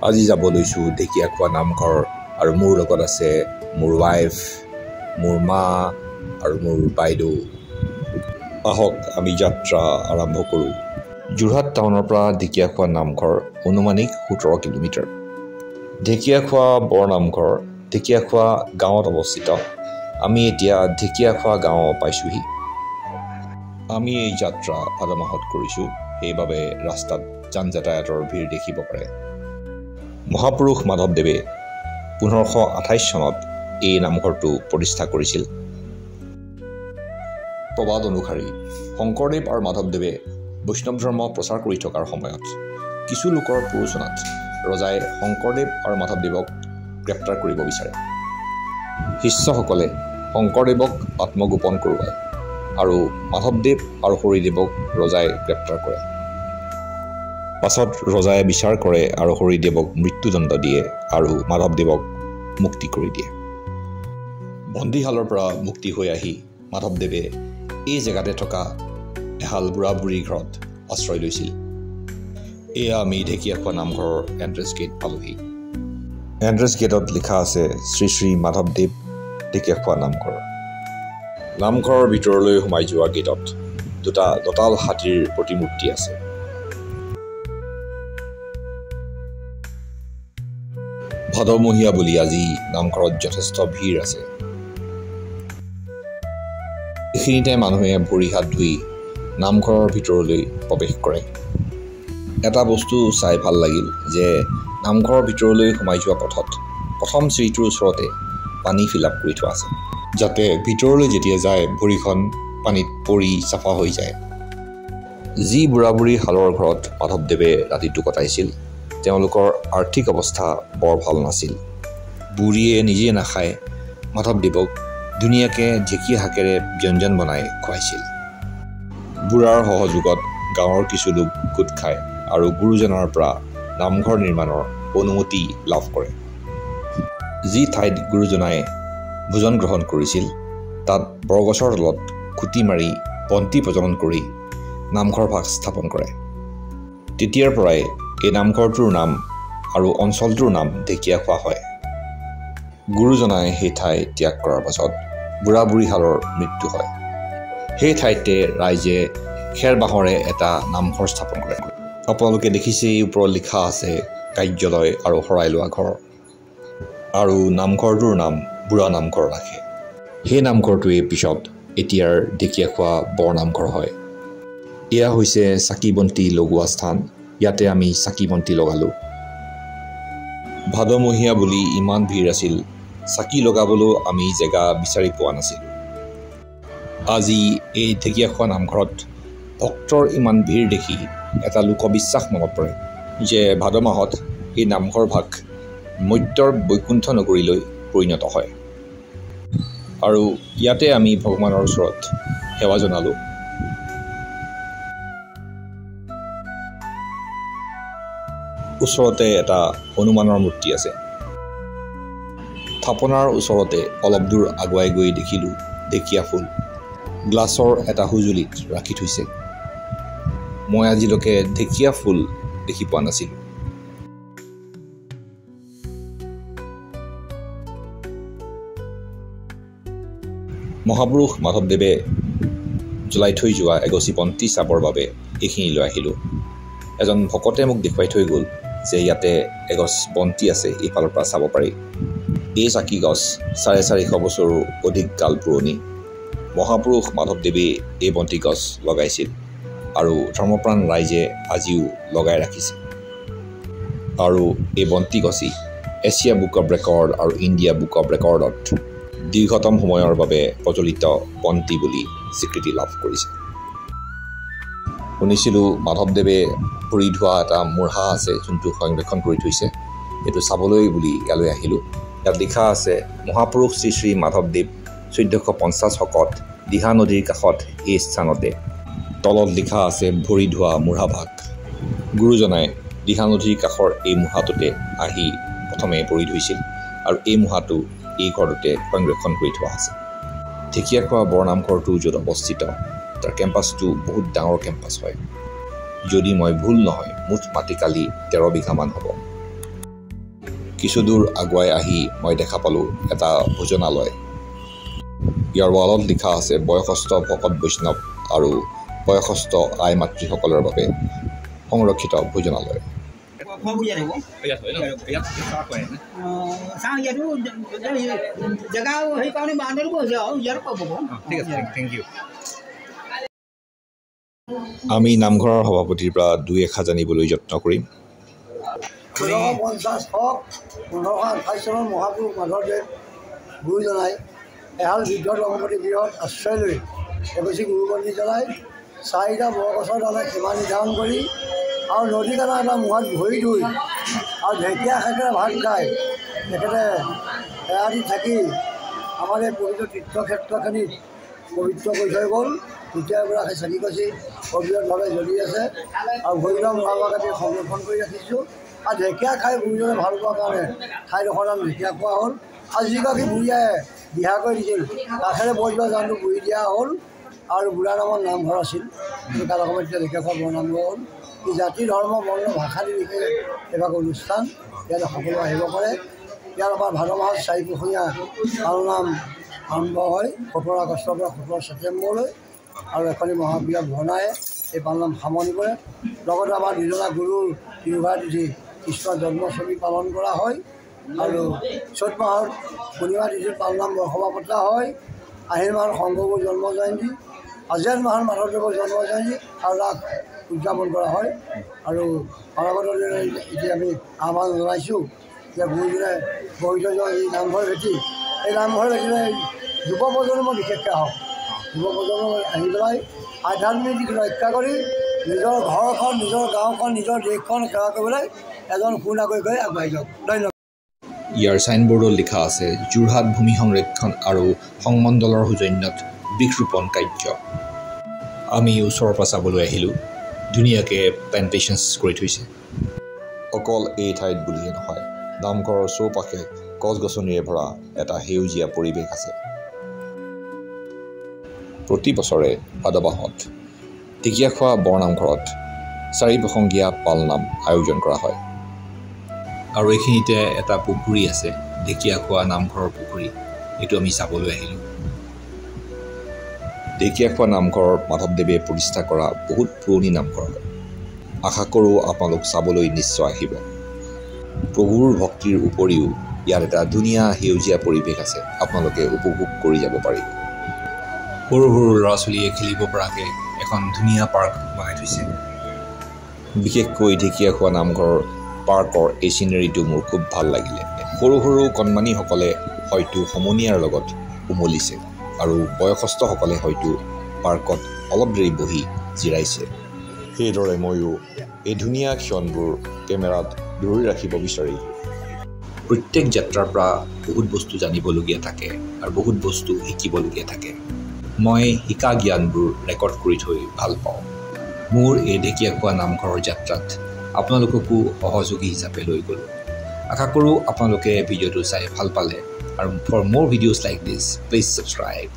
আজি যাব লৈছোঁ ঢেকীয়াখোৱা নামঘৰ আৰু মোৰ লগত আছে মোৰ ৱাইফ, মোৰ মা আৰু মোৰ বাইদেউ। আহক আমি যাত্ৰা আৰম্ভ কৰোঁ। যোৰহাট টাউনৰ পৰা ঢেকীয়াখোৱা নামঘৰ অনুমানিক 17 কিলোমিটাৰ। ঢেকীয়াখোৱা বৰনামঘৰ ঢেকীয়াখোৱা গাঁৱত অৱস্থিত। আমি এতিয়া ঢেকীয়াখোৱা গাঁও পাইছোঁহি। আমি এই যাত্ৰা ভাদ মাহত কৰিছোঁ, সেইবাবে ৰাস্তাত যান যাতায়াতৰ ভিৰ দেখিব পাৰে। মহাপুৰুষ মাধৱদেৱে 1528 চনত এই নামঘৰটো প্ৰতিষ্ঠা কৰিছিল। প্ৰবাদ অনুসৰি শংকৰদেৱ আৰু মাধৱদেৱে বৈষ্ণৱ ধৰ্ম প্ৰচাৰ কৰি থকাৰ সময়ত কিছু লোকৰ প্ৰৰোচনাত ৰজাই শংকৰদেৱ আৰু মাধৱদেৱক গ্ৰেপ্তাৰ কৰিব বিচাৰে। শিষ্যসকলে শংকৰদেৱক আত্মগোপন কৰোৱায় আৰু মাধৱদেৱ আৰু হৰিদেৱক ৰজাই গ্ৰেপ্তাৰ কৰে। পাছত ৰজাই বিচাৰ কৰে আৰু হৰিদেৱক মৃত্যুদণ্ড দিয়ে আৰু মাধৱদেৱক মুক্তি কৰি দিয়ে। বন্দীশালৰ পৰা মুক্তি হৈ আহি মাধৱদেৱে এই জেগাতে থকা এহাল বুঢ়া বুঢ়ীৰ ঘৰত আশ্ৰয় লৈছিল। এয়া আমি ঢেকীয়াখোৱা নামঘৰৰ এণ্ট্ৰেঞ্চ গেট পালোহি। এণ্ট্ৰেঞ্চ গেটত লিখা আছে শ্ৰী শ্ৰী মাধৱদেৱ ঢেকীয়াখোৱা নামঘৰ। নামঘৰৰ ভিতৰলৈ সোমাই যোৱা গেটত দুটা দঁতাল হাতীৰ প্ৰতিমূৰ্তি আছে। ভাদমহীয়া বুলি আজি নামঘৰত যথেষ্ট ভিৰ আছে। এইখিনিতে মানুহে ভৰি হাত ধুই নামঘৰৰ ভিতৰলৈ প্ৰৱেশ কৰে। এটা বস্তু চাই ভাল লাগিল যে নামঘৰৰ ভিতৰলৈ সোমাই যোৱা পথত প্ৰথম চিৰিটোৰ ওচৰতে পানী ফিল আপ কৰি থোৱা আছে, যাতে ভিতৰলৈ যেতিয়া যায় ভৰিখন পানীত পৰি চাফা হৈ যায়। যি বুঢ়া বুঢ়ী শালৰ ঘৰত মাধৱদেৱে ৰাতিটো কটাইছিল, তেওঁলোকৰ আৰ্থিক অৱস্থা বৰ ভাল নাছিল। বুঢ়ীয়ে নিজে নাখায় মাধৱদেৱক ধুনীয়াকৈ ঢেকীয়া শাকেৰে ব্যঞ্জন বনাই খুৱাইছিল। বুঢ়াৰ সহযোগত গাঁৱৰ কিছু লোক গোট খায় আৰু গুৰুজনাৰ পৰা নামঘৰ নিৰ্মাণৰ অনুমতি লাভ কৰে। যি ঠাইত গুৰুজনাই ভোজন গ্ৰহণ কৰিছিল তাত বৰগছৰ তলত খুঁটি মাৰি বন্তি প্ৰজ্বলন কৰি নামঘৰ ভাগ স্থাপন কৰে। তেতিয়াৰ পৰাই এই নামঘৰটোৰ নাম আৰু অঞ্চলটোৰ নাম ঢেকীয়াখোৱা হয়। গুৰুজনাই সেই ঠাই ত্যাগ কৰাৰ পাছত বুঢ়া বুঢ়ীহালৰ মৃত্যু হয়। সেই ঠাইতে ৰাইজে খেৰ বাঁহৰে এটা নামঘৰ স্থাপন কৰে। আপোনালোকে দেখিছে এই ওপৰত লিখা আছে কাৰ্যালয় আৰু শৰাই লোৱা ঘৰ, আৰু নামঘৰটোৰ নাম বুঢ়া নামঘৰ ৰাখে। সেই নামঘৰটোৱে পিছত এতিয়াৰ ঢেকীয়াখোৱা বৰ নামঘৰ হয়। এয়া হৈছে চাকি বন্তি লগোৱা স্থান। ইয়াতে আমি চাকি বন্তি লগালোঁ। ভাদমহীয়া বুলি ইমান ভিৰ আছিল, চাকি লগাবলৈও আমি জেগা বিচাৰি পোৱা নাছিলোঁ। আজি এই ঢেকীয়াখোৱা নামঘৰত ভক্তৰ ইমান ভিৰ দেখি এটা লোকবিশ্বাস মনত পৰে যে ভাদ মাহত এই নামঘৰ ভাগ মত্যৰ বৈকুণ্ঠ নগৰীলৈ পৰিণত হয়। আৰু ইয়াতে আমি ভগৱানৰ ওচৰত সেৱা জনালোঁ। ওচৰতে এটা হনুমানৰ মূৰ্তি আছে। থাপনাৰ ওচৰতে অলপ দূৰ আগুৱাই গৈ দেখিলোঁ ঢেকীয়া ফুল গ্লাছৰ এটা সঁজুলিত ৰাখি থৈছে। মই আজিলৈকে ঢেকীয়া ফুল দেখি পোৱা নাছিলোঁ। মহাপুৰুষ মাধৱদেৱে জ্বলাই থৈ যোৱা এগছি বন্তি চাবৰ বাবে এইখিনিলৈ আহিলোঁ। এজন ভকতে মোক দেখুৱাই থৈ গ'ল যে ইয়াতে এগছ বন্তি আছে, এইফালৰ পৰা চাব পাৰি। এই চাকি গছ 450 বছৰো অধিক কাল পুৰণি। মহাপুৰুষ মাধৱদেৱে এই বন্তি গছ লগাইছিল আৰু ধৰ্মপ্ৰাণ ৰাইজে আজিও লগাই ৰাখিছে। আৰু এই বন্তি গছেই এছিয়া বুক অৱ ৰেকৰ্ড আৰু ইণ্ডিয়া বুক অৱ ৰেকৰ্ডত দীৰ্ঘতম সময়ৰ বাবে প্ৰজ্বলিত বন্তি বুলি স্বীকৃতি লাভ কৰিছে। শুনিছিলোঁ মাধৱদেৱে ভৰি ধোৱা এটা মূঢ়া আছে, যোনটো সংৰক্ষণ কৰি থৈছে। সেইটো চাবলৈ বুলি ইয়ালৈ আহিলোঁ। ইয়াত লিখা আছে মহাপুৰুষ শ্ৰী শ্ৰী মাধৱদেৱ 1450 শকত দিহা নদীৰ কাষত এই স্থানতে। তলত লিখা আছে ভৰি ধোৱা মূঢ়াভাগ। গুৰুজনাই দিহা নদীৰ কাষৰ এই মূঢ়াটোতে আহি প্ৰথমে ভৰি ধুইছিল আৰু এই মূঢ়াটো এই ঘৰটোতে সংৰক্ষণ কৰি থোৱা আছে। ঢেকীয়াখোৱা বৰনামঘৰটো য'ত অৱস্থিত তাৰ কেম্পাছটো বহুত ডাঙৰ কেম্পাছ হয়। যদি মই ভুল নহয় মুঠ মাটিকালি 13 বিঘামান হ'ব। কিছু দূৰ আগুৱাই আহি মই দেখা পালোঁ এটা ভোজনালয়। ইয়াৰ ৱালত লিখা আছে বয়সস্থ ভকত বৈষ্ণৱ আৰু বয়সস্থ আই মাতৃসকলৰ বাবে সংৰক্ষিত ভোজনালয়। আমি নামঘৰৰ সভাপতিৰ পৰা দুই এষাৰ জানিবলৈ যত্ন কৰিম। ১৬৫০ শক ১৫২৮ চনৰ মহাপুৰুষ মাধৱদেৱ গুৰুজনাই এহাল বৃদ্ধ দম্পতী গৃহত আশ্ৰয় লৈ এগছি গুৰুবন্দী জ্বলাই চাৰিটা বৰগছৰ ডালে সীমা নিৰ্ধাৰণ কৰি আৰু নদী কাণৰ এটা মুহাত ভৰি ধুই আৰু ঢেকীয়া শাকেৰে ভাত খাই তেখেতে এৰাতি থাকি আমাৰ এই পবিত্ৰ তীৰ্থক্ষেত্ৰখিনিত পবিত্ৰ কৰি থৈ গ'ল। তেতিয়াৰ পৰা সেই চাকি গছি অবিৰতভাৱে জ্বলি আছে আৰু ভৈৰৱ মহাভাগতি সংৰক্ষণ কৰি ৰাখিছোঁ। আৰু ঢেকীয়া খাই গুৰুজনে ভাল পোৱাৰ কাৰণে ঠাইডোখৰ নাম ঢেকীয়া খোৱা হ'ল। আৰু যিগৰাকী বুঢ়ীয়ে দিহা কৰি দিছিল কাষেৰে বৈ যোৱা জানটো বুঢ়ী দিয়া হ'ল আৰু বুঢ়া নামৰ নামঘৰ আছিল, কিন্তু কালক্ৰমত এতিয়া ঢেকীয়াখোৱা বৰনামঘৰ হ'ল। এই জাতি ধৰ্ম বৰ্ণ ভাষা নিৰ্বিশেষে এভাগ অনুষ্ঠান ইয়াত সকলো আহিব পাৰে। ইয়াৰ আমাৰ ভাদ মাহত চাৰিপুৰুষীয়া পালনাম আৰম্ভ হয় ১৭ আগষ্টৰ পৰা ১৭ ছেপ্টেম্বৰলৈ আৰু এখনি মহাবীৰ ভাওনাই এই পালনাম সামৰণি কৰে। লগতে আমাৰ দুজনা গুৰুৰ তিৰোভাৱ তিথি কৃষ্ণৰ জন্মাষ্টমী পালন কৰা হয় আৰু চ'ত মাহত পূৰ্ণিমা তিথিত পালনাম বৰসভা পতা হয়। আহিন মাহত শংকৰগুৰুৰ জন্ম জয়ন্তী, আজেন মাহত মাধৱদেৱৰ জন্ম জয়ন্তী আৰু ৰাস উদযাপন কৰা হয়। আৰু অনাগত দিনত এতিয়া আমি আহ্বান জনাইছোঁ যে গুৰুজনে গঢ়ি থৈ যোৱা এই নামঘৰ ভেটি, এই নামঘৰ ভেটিলৈ যুৱ প্ৰজন্ম বিশেষকৈ আহক, যুৱ প্ৰজন্ম আহি পেলাই আধ্যাত্মিক দিশ ৰক্ষা কৰি নিজৰ ঘৰখন, নিজৰ গাঁওখন, নিজৰ দেশখন সেৱা কৰিবলৈ এজন সুনাগৰিক হৈ আগবাঢ়ি যাওক। ধন্যবাদ। ইয়াৰ চাইনবোৰ্ডত লিখা আছে যোৰহাট ভূমি সংৰক্ষণ আৰু সংমণ্ডলৰ সৌজন্যত বৃক্ষৰোপণ কাৰ্য। আমি ওচৰৰ পৰা চাবলৈ আহিলোঁ, ধুনীয়াকৈ প্লেণ্টেশ্যনছ কৰি থৈছে। অকল এই ঠাইত বুলিয়ে নহয়, নামঘৰৰ চৌপাশে গছ গছনিৰে ভৰা এটা সেউজীয়া পৰিৱেশ আছে। প্ৰতি বছৰে ভাদ মাহত ঢেকীয়াখোৱা বৰনামঘৰত চাৰিপ্ৰসংগীয়া পালনাম আয়োজন কৰা হয়। আৰু এইখিনিতে এটা পুখুৰী আছে, ঢেকীয়াখোৱা নামঘৰৰ পুখুৰী, এইটো আমি চাবলৈ আহিলোঁ। ঢেকীয়াখোৱা নামঘৰ মাধৱদেৱে প্ৰতিষ্ঠা কৰা বহুত পুৰণি নামঘৰ হয়। আশা কৰোঁ আপোনালোক চাবলৈ নিশ্চয় আহিব। প্ৰভুৰ ভক্তিৰ উপৰিও ইয়াত এটা ধুনীয়া সেউজীয়া পৰিৱেশ আছে, আপোনালোকে উপভোগ কৰি যাব পাৰিব। সৰু সৰু ল'ৰা ছোৱালীয়ে খেলিব পৰাকৈ এখন ধুনীয়া পাৰ্ক বনাই থৈছে। বিশেষকৈ ঢেকীয়াখোৱা নামঘৰৰ পাৰ্কৰ এই চিনেৰীটো মোৰ খুব ভাল লাগিলে। সৰু সৰু কণমানিসকলে হয়তো সমনীয়াৰ লগত উমলিছে আৰু বয়সস্থসকলে হয়তো পাৰ্কত অলপ দেৰি বহি জিৰাইছে। সেইদৰে ময়ো এই ধুনীয়া ক্ষণবোৰ কেমেৰাত ধৰি ৰাখিব বিচাৰিলোঁ। প্ৰত্যেক যাত্ৰাৰ পৰা বহুত বস্তু জানিবলগীয়া থাকে আৰু বহুত বস্তু শিকিবলগীয়া থাকে। মই শিকা জ্ঞানবোৰ ৰেকৰ্ড কৰি থৈ ভাল পাওঁ। মোৰ এই ঢেকীয়াখোৱা নামঘৰৰ যাত্ৰাত আপোনালোককো সহযোগী হিচাপে লৈ গ'লোঁ। আশা কৰোঁ আপোনালোকে ভিডিঅ'টো চাই ভাল পালে আৰু for more videos like this please subscribe.